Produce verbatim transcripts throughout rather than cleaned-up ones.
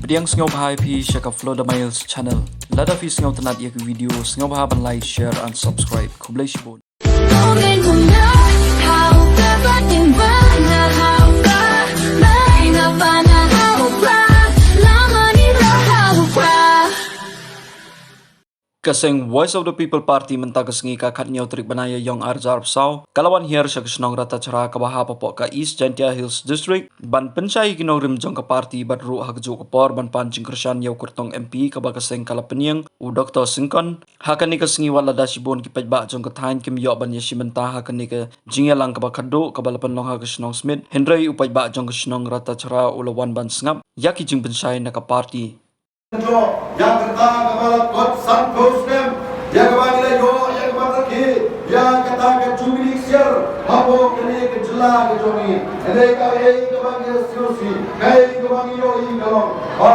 Pdiang sngewbha ïa phi sha ka Florida Miles Channel. Lada phi sngewtynnat ïa ka video, sngewbha ban like, share and subscribe. Khublei shibun. Ka seng Voice of the People Party mynta ka sngi ka khathynñiew tarik bnai Ïaïong arhajar arphew saw ka la wan hiar sha ka shnong Ratachra kaba hap hapoh ka East Jaintia Hills District ban pynshai ïa ki nongrim jong ka party bad ruh ha kajuh ka por ban pan jingkyrshan ïa u kyrtong M P kaba ka seng ka la pynïeng u Doktor Syngkon. Ha kane ka sngi wat lada shibun ki paidbah jong ka thaiñ kim ïoh ban ïashim bynta ha kane ka jingïalang kaba khatduh kaba la pynlong ha ka shnong Smit, hynrei u paidbah jong ka shnong Ratachra u la wan ban sngap ïa ki jingpynshai na ka party. Ïa kata kaba la kot sanphew snem, ïa kaba ngi la ïoh ïa kaba rakhe ïa kata ka jubili ksiar hapoh kane ka jylla ka jong ngi. Hynrei kaei kaba ngi la sngewsih, kaei kaba ngi ïohi ka long ba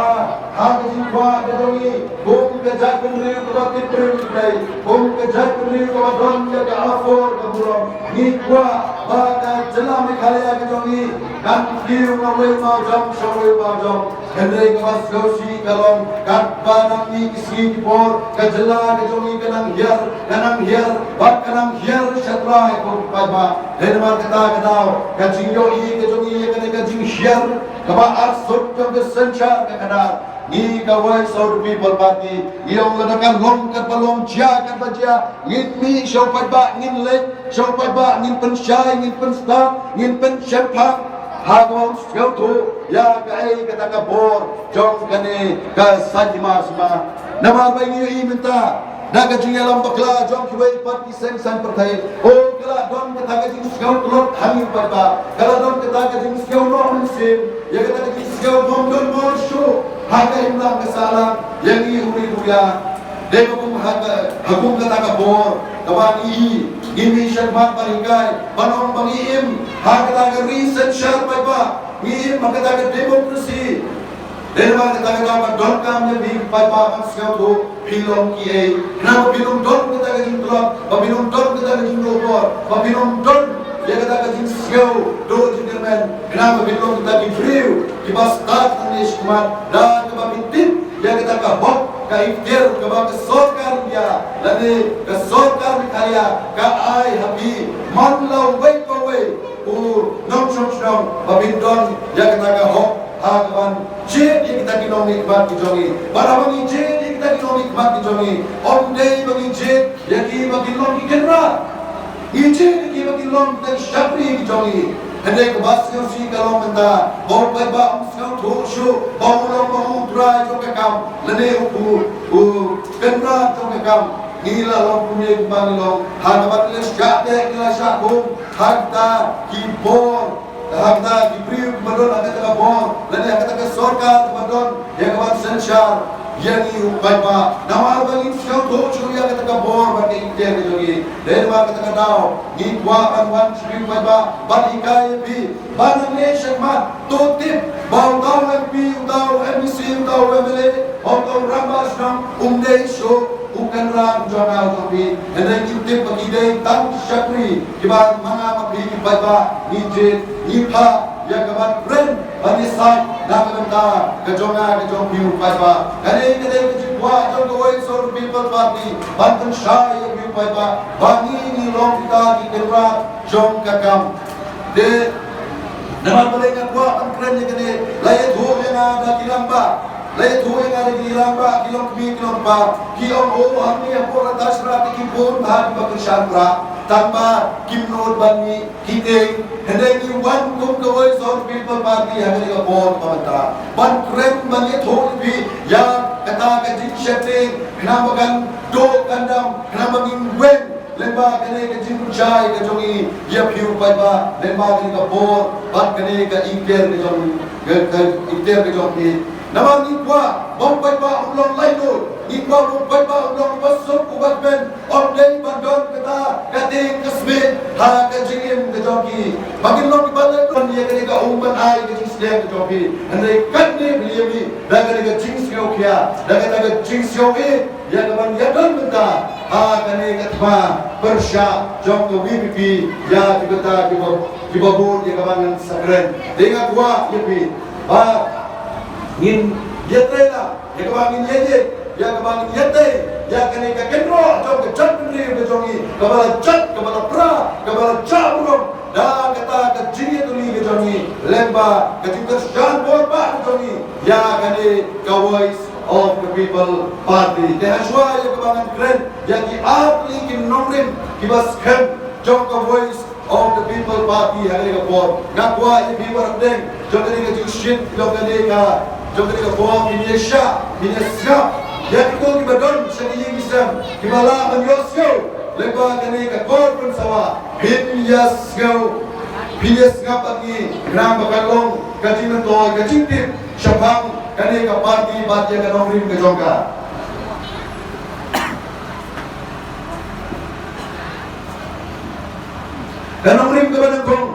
ha ka jingkwah ka jong ngi kum ka jaitbynriew kaba tip briew tip Blei, kum ka jaitbynriew kaba don ïa ka aphor ka burom, ngi kwah ba ka jylla Meghalaya ka jong ngi kan kiew na uwei u mawjong sha uwei u mawjong. Hynrei kaba sngewsih ka long katba nang mih ki sngi ki por, ka jylla ka jong ngi ka nang hiar, ka nang hiar bad ka nang hiar sha trai, ko paidbah. Dei namar kata ka daw ka jingïohi ka jong ngi ïa kane ka jinghiar kaba arsut jong ka synshar ka khadar, ngi ka Voice of the People Party ngi ong lada ka long katba long, jia katba jia, ngin mih sha u paidbah, ngin leit sha u paidbah, ngin pynshai, ngin pynstad, ngin pynshemphang ha kaba un sngewthuh ïa kaei kata ka bor jong kane ka saiñ hima sima. Namar ba ngi ïohi mynta da ka jingïalam bakla jong kiwei pat ki seng saiñ pyrthei, o, ka la don kata ka jingsngew tlot ha ngi u paidbah, ka la don kata ka jingsngew noh mynsiem, ïa kata ka jingsngew bym don bor shuh ha ka imlang ka sahlang ïa ngi u ri u ïa. Dei ba kum ha ka, ha kum kata ka bor kaba ngi i, ngi mih shakhmat ban hikai, ban ong ba ngi im ha kata ka ri synshar paidbah, ngi im ha kata ka democracy. Dei namar kata ka daw ba donkam ïa phi paidbah ban sngewthuh phi long kiei. Khnang ba phin ym don kata ka jingtlot, ba phin ym don kata ka jingduh bor, ba phin ym don ïa kata ka jingsngew duh jingkyrmen. Khnang ba phin long kata ki briew kiba stad nangne shakhmat da kaba phin tip ïa kata ka hok ka ikhtiar kaba ka sorkar India lane ka sorkar Meghalaya ka ai ha phi man la uwei pa uwei u nongshong shnong, ba phin don ïa kata ka hok ha kaban jied ïa kita ki nongmihkhmat ki jong ngi. Bad haba ngi jied ïa kita ki nongmihkhmat ki jong ngi, ym dei ba ngi jied ïa ki ba ki long ki kynrad. Ngi jied ïa ki ba ki long tang shakri ki jong ngi. Hynrei kaba sngewsih ka long mynta ba u paidbah um sngewthuh shuh ba u long ba u trai jong ka kam lane u, u kynrad jong ka kam. Ngi la long kumne kumba ngi long ha kaba ngi la shah teh, ngi la shah khum ha kita ki bor, ha kita ki briew kiba don ha kata ka bor lane ha kata ka sorkar kiba don ïa kaban synshar ïa ngi u paidbah. Namar ba ngim sngewthuh shuh ïa kata ka bor bad ka ikhtiar ka jong ngi. Dei namar kata ka daw ngi kwah ban wan sha phi u paidbah ban hikai ïa phi ba nangne shakhmat to tip ba uta u M P, uta u M D C, uta u M L A, uta u rangbah shnong um dei shuh u kynrad jong nga jong phi. Hynrei ngi tip ba ki dei tang shakri kiba ma nga ma phi ki paidbah ngi jied, ngi phah ïa kaban kren ban ïasaid na ka bynta ka jong nga ka jong phi u paidbah. Kane ka dei ka jingkwah jong ka Voice of the People Party ban pynshai ïa phi u paidbah ba ngi ngi long kita ki kynrad jong ka kam. Te namar balei nga kwah ban kren ïa kane, la ïathuh ïa nga da ki rangbah, la ïathuh ïa nga da ki rangbah, ki longkmie ki longkpa, ki ong, o, hangne hapoh Ratachra te ki bun bha kiba kyrshan Prah, tang ba kim nud ban mih, ki tieng. Hynrei ngi wan kum ka Voice of the People Party ha kane ka por kaba mynta ban kren ban ïathuh ïa phi ïa kata ka jingsheptieng khnang ba kan duh kan dam, khnang ba ngin weng lyngba kane ka jingpynshai ka jong ngi ïa phi u paidbah, lyngba kane ka bor bad kane ka ikhtiar ka jong, ka, ka ikhtiar ka jong phi. Namar ngi kwah ba u paidbah un long laitluid, ngi kwah ba u paidbah un long uba suk uba kmen, ym dei ban don kata ka tieng ka smiej ha ka jingim ka jong ki. Ba kin long kiba laitluid ïa kane ka um ban ai ka jingsneng ka jong phi. Hynrei katne phi ïa mih da kane ka jingsngewkhia, da kata ka jingsngew ïeit ïa kaban ïadon bynta ha kane ka thma pyrshah jong ka V P P ïa ki bynta kiba, kiba bun ïa kaban ngan sa kren. Te nga kwah ïa phi ba ngin ïatrei na ïa kaba ngin ïa ïeng, ïa kaba ngin ïatei ïa kane ka kynroh jong ka jaitbynriew ka jong ngi, kaba la jot, kaba la pra, kaba la jah burom da kata ka jingïatylli ka jong ngi lyngba ka jingkyrshan bor ba ka jong ngi ïa kane ka Voice of the People Party. Te hashwa ïa kaba ngan kren ïa ki ar tylli ki nongrim kiba skhem jong ka Voice of the People Party ha kane ka por. Nga kwah ïa phi baroh deng jong kane ka jingshit, jong kane ka, jong kane ka por, phin ïa shah, phin ïa sngap ïa kito kiba don sha ki ïing ki sem kiba lah ban ïohsngew lyngba kane ka kor pynsawa. Phin ïa sngew, phin ïa sngap bad ngi, khnang ba kan long ka jingmyntoi, ka jingtip shaphang kane ka party bad ïa ka nongrim ka jong ka. Ka nongrim kaba nyngkong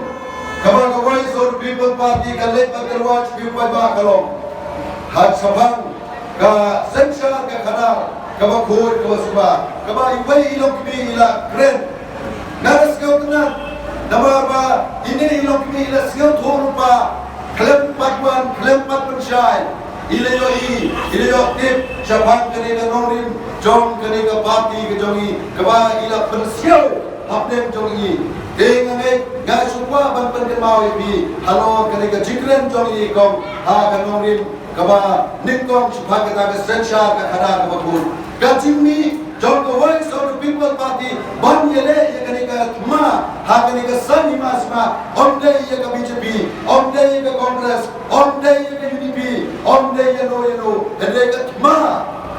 kaba ka Voice of the People Party ka leit ban kyrpad ïa phi paidbah ka long ha shaphang ka synshar ka khadar kaba khuid kaba suba, kaba iwei i longkmie i la kren. Nga da sngewtynnat namar ba ine i longkmie i la sngewthuh lypa, khlem pat wan, khlem pat pynshai. I la ïohi, i la ïoh tip shaphang kane ka nongrim jong kane ka party ka jong i, kaba i la pynsngew hapdeng jong i. Te nga ngeit, nga shu kwah ban pynkynmaw ïa phi halor kane ka jingkren jong i kong ha ka nongrim kaba nyngkong shaphang kata ka synshar ka khadar kaba khuid. Ka jingmih jong ka Voice of the People Party ban ïaleh ïa kane ka thma ha kane ka saiñ hima sima, ym dei ïa ka B J P, ym dei ïa ka Congress, ym dei ïa ka U D P, ym dei ïa no ïa no, hynrei ka thma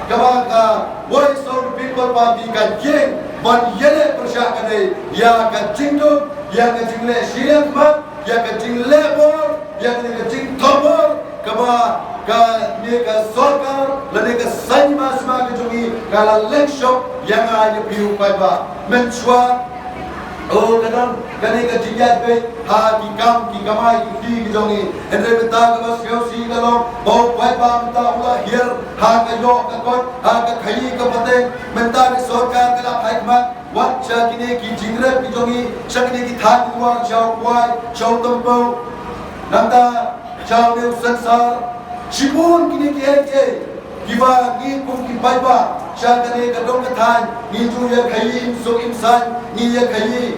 kaba ka Voice of the People Party ka ïeng ban ïaleh pyrshah ka dei ïa ka jingduk, ïa ka jingleh shiliang khmat, ïa ka jingleh bor, ïa kane ka jingthombor kaba kane ka sorkar lane ka saiñ hima sima ka jong i ka la leh shop ïa nga ïa phi u paidbah. Mynshuwa, oh, ka don kane ka jingïaid beit ha ki kam ki kamai ki kti ki jong i. Hynrei mynta kaba sngewsih ka long ba u paidbah mynta u la hiar ha ka ïoh ka kot, ha ka khaii ka pateng. Mynta ka sorkar ka la phai khmat wat sha kine ki jingrep ki jong i, sha kine ki thaiñ ki war, sha u kwai, sha u tympew, nangta sha une u sensar. Shibun kine kiei kiei kiba ngi kum ki paidbah sha kane ka dong ka thaiñ ngi ju ïa khaii im suk im saiñ, ngi ïa khaii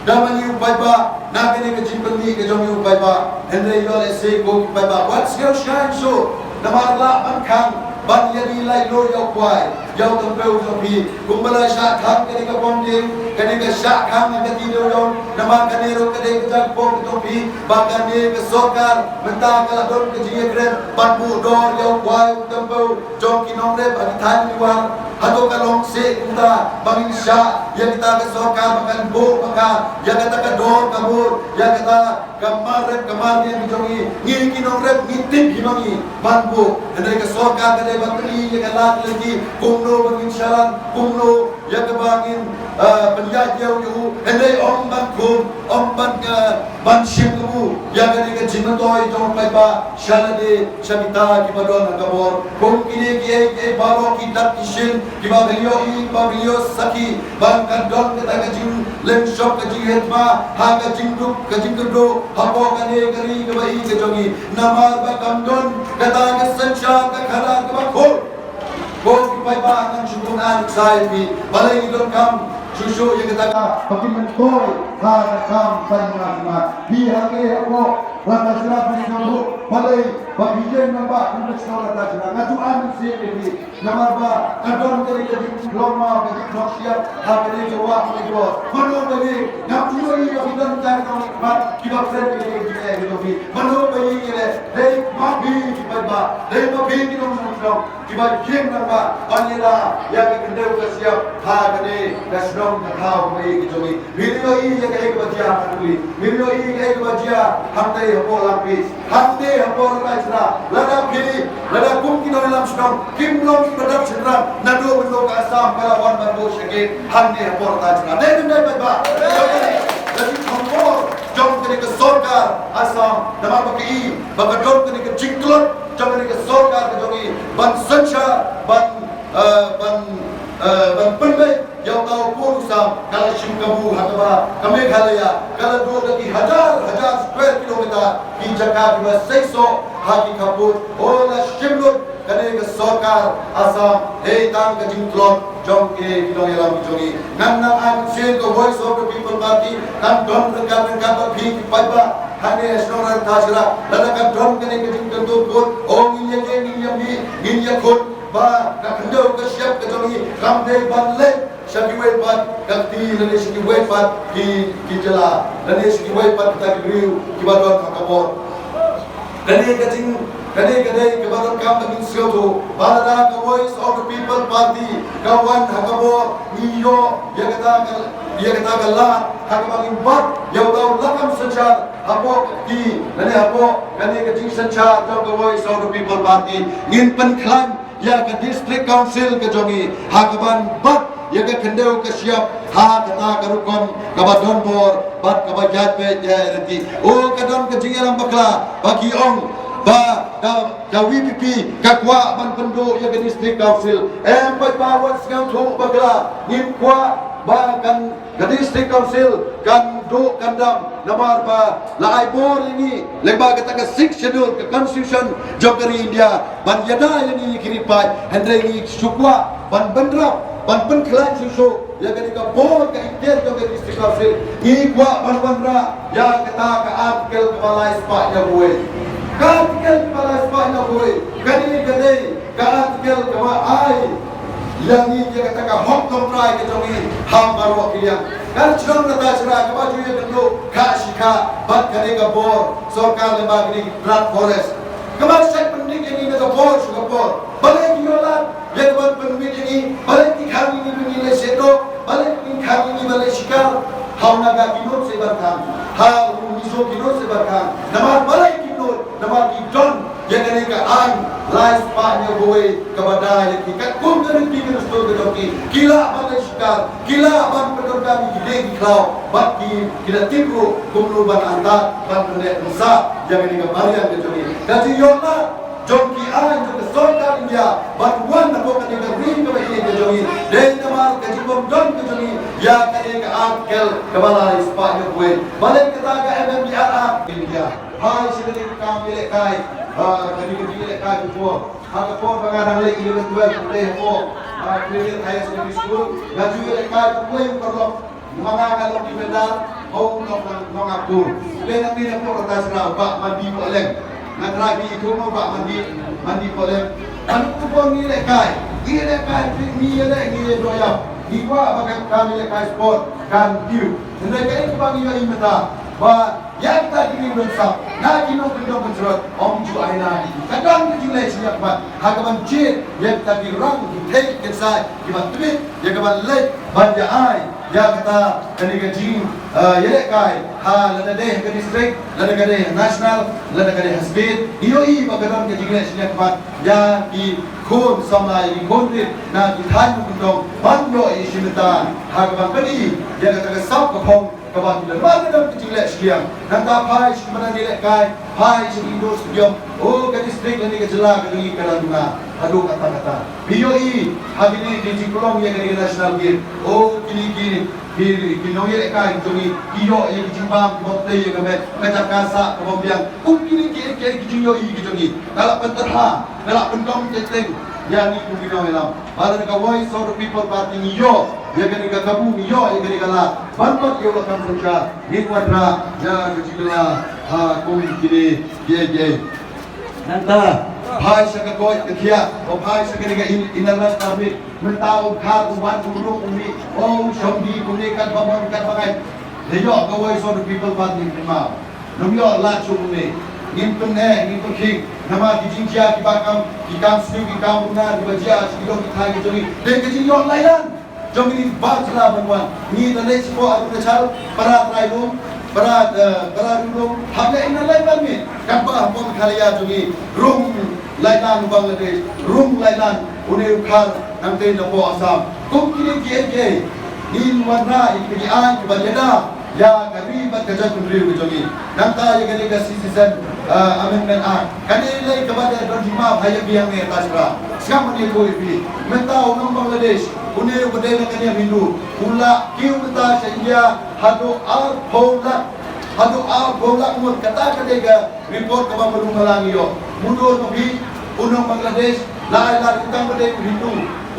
da mane u paidbah na kane ka jingpynmih ka jong u paidbah. Hynrei ïoh lehse ko ki paidbah wat sngew shngaiñ shuh namar lah ban khang ban ïa die laitluid ïa u kwai ïa u tympew jong phi. Kumba la shah khang kane ka bym dei, kane ka shah khang ha ka kti dewïong, namar kane ruh ka dei ka jingpom ka jong phi ba kane ka sorkar mynta ka la don ka jingïakren ban buh dor ïa u kwai u tympew jong ki nongrep ha ki thaiñ ki war. Hato ka long seh kumta ba ngin shah ïa kita ka sorkar ba kan buh ba ka ïa kata ka dor ka bur ïa kata ka mar rep ka mar riang ki jong ngi? Ngi ki nongrep ngi tip hi ma ngi ban buh. Hynrei ka sorkar ka dei ban pyni ïa ka lad lynti kumno ba ngin shalan, kumno ïa kaba ngin, ah, pynïaid ïa u. Hynrei ym ban khum, ym ban, ah, ban shim kabu ïa kane ka jingmyntoi jong u paidbah sha lade sha kita kiba don ha ka bor. Kum kine kiei kiei baroh ki dak ki shin kiba phi ïohi, kiba phi ïoh sakhi ba kan don kata ka jingleh shop, ka jingleh thma ha ka jingduk ka jingkyrduh hapoh kane ka ri kaba i ka jong i. Namar ba kam don kata ka synshar ka khadar kaba khuid. Ko ki paidbah, ngan shu bun ain sa ïa phi. Balei ngi donkam shuh shuh ïa kata ka ba ki myntoi ha ka kam saiñ hima sima? Phi ha kane hapoh Rata Shnong phi donkam, balei ba phi ïeng namba kum ka shnong Rata Shnong? Nga ju ain sa ïa phi. Namar ba ka don kane ka jinglong maw, ka jinglong siap ha kane ka wah kane ka wah. Mano ba ïeng? Ngam ju ïohi ba ki don tang ka khmat kiba kren ïa kane ka jingeh ka jong phi. Mano ba ïeng ïaleh? Dei ma phi ki paidbah, dei ma phi ki nongshong shnong kiba ïeng namba ban ïada ïa ka khyndew ka siap ha kane ka shnong ka thaw kaba ïeit ka jong ngi. Phi la ïohi ïa kaei kaba jia ha Khanduli, phi la ïohi ïa kaei kaba jia hangtei hapoh Langpis, hangtei hapoh Rata Shnong. Lada phi, lada kum ki nongïalam shnong kim long kiba dap shynrang, naduh mynno ka Assam ka la wan ban buh sha ki hangne hapoh Rata Shnong. Dei ne ym dei paidbah? Ka jingthombor jong kane ka sorkar Assam, namar ba ka i ba ka don kane ka jingtlot jong kane ka sorkar ka jong i ban synshar, ban, eh, ban, eh, ban pynbeit ïa uta u kur u sam. Ka la shim kabu ha kaba ka Meghalaya ka la duh da ki hajar hajar square kilometer ki jaka kiba seisoh ha ki khappud. Oh, la shim Assam, hei tang ka jingtlot jong ki nongïalam jong ngi. Ngan nang ai mynsiem ka Voice of the People Party kan don ryngkat ryngkat bad phi ki paidbah hangne shnong Rangthasra. Lada ka don kane ka jingkyntu kut, o ngin ïa ïeng, ngin ïa mih, ngin ïakhun ba ka khyndew ka shyiap ka jong ngi kam dei ban leit sha kiwei pat ka kti lane sha kiwei pat ki, ki jylla lane sha kiwei pat kita ki briew kiba don ha ka bor. Kane ka jing, kane ka dei kaba donkam ba ngin sngewthuh ba lada ka Voice of the People Party ka wan ha ka bor, ngi ïoh ïa kata ka, ïa kata ka lad ha kaba ngin bat ïa uta u lakam synshar hapoh ka kti lane hapoh kane ka jingsynshar jong ka Voice of the People Party. Ngin pynkhlaiñ ïa ka District Council ka jong ngi ha kaban bat ïa ka khyndew ka shyiap ha kata ka rukom kaba don bor bad kaba ïaid beit ïa lynti. O, ka don ka jingïalam bakla ba ki ong ba ka, ka V P P ka kwah ban pynduh ïa ka District Council. Em, paidbah, wat sngewthuh bakla, ngim kwah ba kan ka District Council kan duh kan dam, namar ba la ai bor ïa ngi lyngba kata ka Sixth Schedule ka Constitution jong ka ri India ban ïada ïa ngi ki ri paid, hynrei ngi shu kwah ban bynrap, ban pynkhlaiñ shuh shuh ïa kane ka bor ka ikhtiar jong ka District Council. Ngi kwah ban wanrah ïa kata ka Article kaba lai spah hynñiewphew wei. Ka Article kaba lai spah hynñiewphew wei kane ka dei ka Article kaba ai ïa ngi ïa kata ka hok trai ka jong ngi ha baroh ki liang. Ka shnong Rangthasra kaba ju ïakynduh khah shi khah bad kane ka bor sorkar lyngba kane ka Trust Forest. Kaba shait pyndik ïa ngi na ka por sha ka por. Balei ki ïoh lad ïa kaban pynmih ïa ngi? Balei ki khang ïa ngi ba ngin leit sha doh? Balei ki khang ïa ngi ban leit shikar? Ha u Naga ki nud seh ban khang, ha u Mizo ki nud seh ban khang. Namar balei ki nud? Namar ki don ïa kane ka aiñ lai spah hynñiewphew wei kaba da ïa ki katkum ka riti ka dustur ka jong ki. Ki lah ban leit shikar, ki lah ban pyndonkam ïa ki dieng ki khlaw bad ki, ki la tip ruh kumno ban antad ban pynneh pynsah ïa kane ka mariang ka jong ngi. Ka jingïoh lad jong ki aiñ jong ka sorkar India ban wan hapoh kane ka ri kaba ïeit ka jong ngi dei namar ka jingbym don ka jong ngi ïa kane ka Article kaba lai spah hynñiewphew wei. Balei kata ka M M D R Act India. Phai sha kane ka kam ïalehkai, ah, kane ka jingïalehkai ka por. Ha ka por ba nga dang leit eleven twelve, nga dei hapoh, ah, Premier Higher Secondary School, nga ju ïalehkai da uwei u paralok. Namar nga, nga long defender, ha u nong, nong, nongapur. Te nangne hapoh Rangthasra, Bah Mandi Pohleng. Nga trai phi ithuh mo, Bah Mandi, Mandi Pohleng. Hynrei ka por ngi ïalehkai, ngi ïalehkai, ngi ïaleh, ngi ïadoh ïap. Ngi kwah ba ka kam ïalehkai sport kan kiew. Hynrei kaei kaba ngi ïohi mynta, ba ïa kita ki riewrangbah na ki nongkyndong kynjrot, ym ju ai lad ïa ki. Ka don ka jingleh shiliang pat ha kaban jied ïa kita ki rang, ki thei, ki kynsai kiba tbit ïa kaban leit ban ïa ai ïa kata, kane ka jing, eh, ïalehkai ha, lada dei ha ka district, lada ka dei ha national, lada ka dei ha state. Ngi ïohi ba ka don ka jingleh shiliang pat ïa ki khun samla, ïa ki khun rit na ki thaiñ nongkyndong ban ïoh ïa ka shimet ha kaban pyni ïa kata ka sap ka phong kaba ki don. Namar ka don ka jingleh shiliang. Nangta phai sha ki madan ïalehkai, phai sha ki indoor stadium. O, ka district lane ka jylla ka jong ngi ka la duna haduh katta katta. Phi ïohi ha kine ki jingpynlong ïa kane ka National Game. O, kine ki, ki, ki nongïalehkai ki jong ngi ki ïoh ïa ki jingbam kiba tei ïa ka met, ka jaka sah kaba biang. Kum kine ki, ki, ki jingïohi ki jong ngi ka la pyntyrha, ka la pyndom teng teng ïa ngi kum ki nongïalam. Ba lada ka Voice of the People Party ngi ïoh ïa kane ka kabu, ngi ïoh ïa kane ka lad ban bat ïa u lakam synshar, ngin wanrah ïa ka jingkylla ha kum kine kiei kiei. Nangta phai sha ka koit ka khiah, o, phai sha kane ka in-, Inner Line Permit. Mynta u Khar u wan u rung u mih, o, u shong di kumne katba mon katba ngai. Te ïoh ka Voice of the People Party kynmaw. Ngim ïoh lad shuh kumne. Ngin pyneh, ngin pynkhih. Namar ki jingjia kiba kam, ki kam sniew, ki kam runar kiba jia sha ki dong ki thaw ki jong ngi. Te ka jingïoh lailan jong ngi ba jylla ban wan. Ngi la leit shapoh Arunachal, para trai lum, para, eh, para ri lum, hap leit Inner Line Permit. Katba hapoh Meghalaya jong ngi rung lailan u Bangladesh, rung lailan une u Khar nangtei napoh Assam. Kum kine kiei kiei ngin wanrah ïa kine ki aiñ kiban ïada ïa ka ri bad ka jaitbynriew ka jong ngi. Nangta ïa kane ka Citizen, ah, Amendment Act, kane lei kaba dei don jingmap ha ïa biang ne ta shra. Sngap mane ko ïa phi. Mynta u nong Bangladesh une uba dei na ka niam Hindu u la kiew mynta sha India haduh arphew lak, haduh arphew lak ngut. Kata ka dei ka report kaba malu malang ïoh. Mundur ma phi, U nong Bangladesh, la ai lad u tang ba dei u Hindu,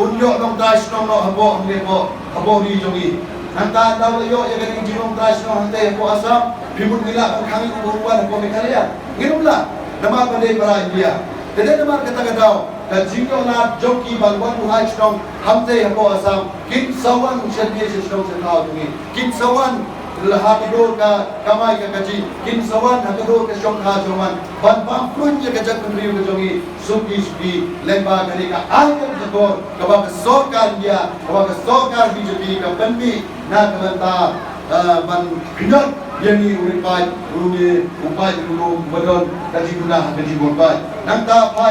un ïoh nongtrai shnong noh hapoh, hangne hapoh, hapoh ri jong ngi. Nangta ynda u la ïoh ïa kane ka jinglong trai shnong hangtei hapoh Assam, phi mut ngi lah ban khang ïa u ba un wan hapoh Meghalaya? Ngim lah, namar ba dei para India. Te dei namar kata ka daw, ka jingïoh lad jong ki ban wan buhai shnong hangtei hapoh Assam, kin sa wan sha ngi sha shnong sha thaw jong ngi, kin sa wan ha ka dur ka kamai ka kajih, kin sa wan ha ka dur ka shongkha shongman ban pynpluh ïa ka jaitbynriew ka jong ngi suki suki. Lyngba kane ka aiñ ka jakor kaba ka sorkar India, kaba ka sorkar B J P ka pynmih na ka bynta, eh, ban khñiot ïa ngi u ri paid, u ri, u paid u ri, u ba don ka jingduna ha ka jingbun paid. Nangta